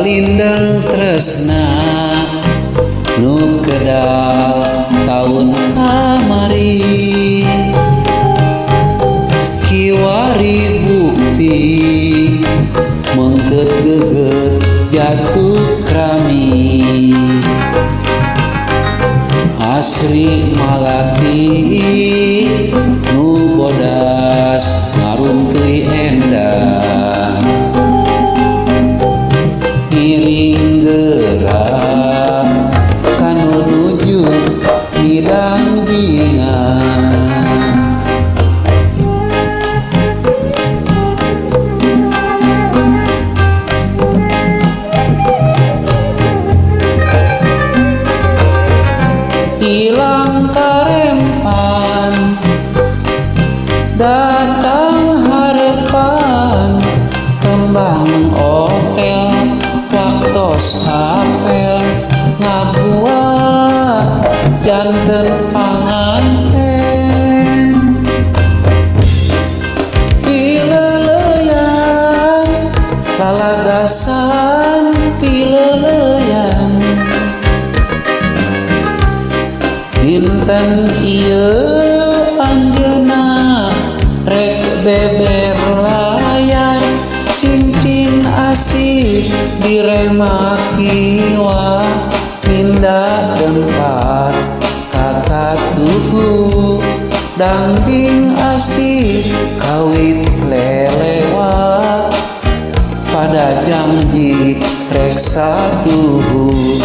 Galindeng tresna nu kedal taun kamari, kiwari bukti mengket geget jatuh krami. Asri malati nu bodas ngaruntui endah, ngiring gerak kanu nuju midang bingan. Ilang karempan datang harapan, kembang opel waktos apel ngabuah janten panganten. Pileleyan lalagasan pileleyan, dinten ieu anjeunna rek beber layar, cincin asih diremakiwa minda tempat kakatuhu, dangding asih kawit lelewa pada janji rek satuhu.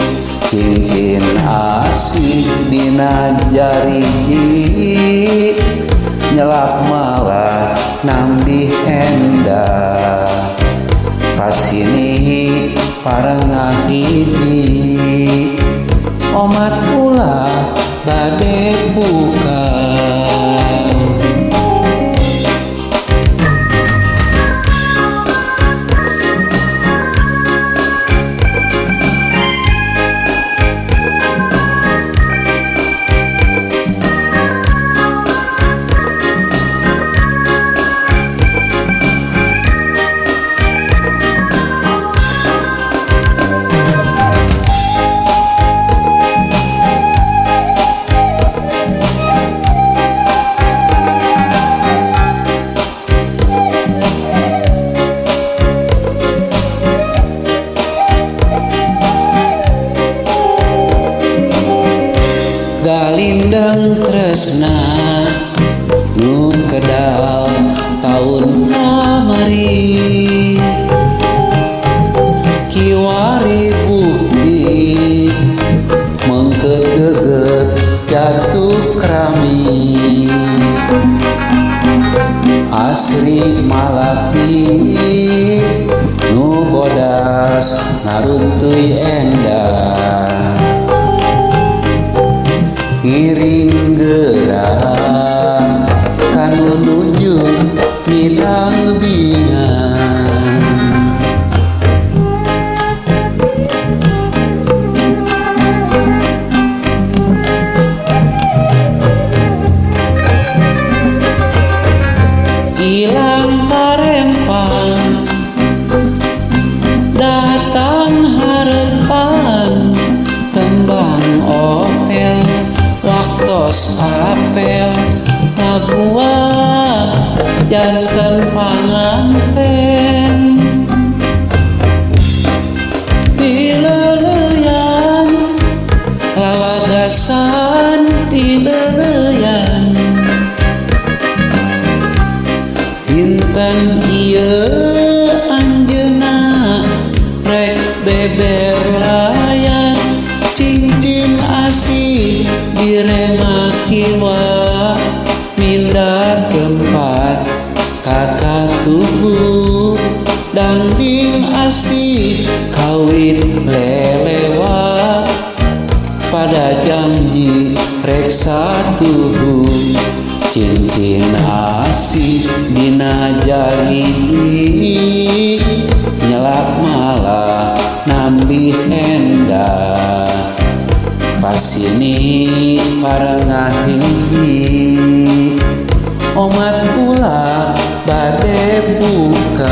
Cincin asih dina jariji nyelak malah nambih endah, kasini parengah hiji omat ulah bade buka. Galindeng tresna nu kedal taun kamari, kiwari bukti mengket geget jatuh krami. Asri malati nu bodas ngaruntui endah, ngiring gerak kanu nuju midang bingan. Ilang karempan datang harapan, tembang opel waktos apel ngabuah janten panganten. Pileleyan lalagasan pileleyan, dinten ieu anjeunna rek beber layar, cincin asih diremakiwa minda tempat kakatuhu, dangding asih kawit lelewa pada janji rek satuhu. Cincin asih dina jariji nyelak malah nambih endah, pasini parengah hiji omat ulah bade buka.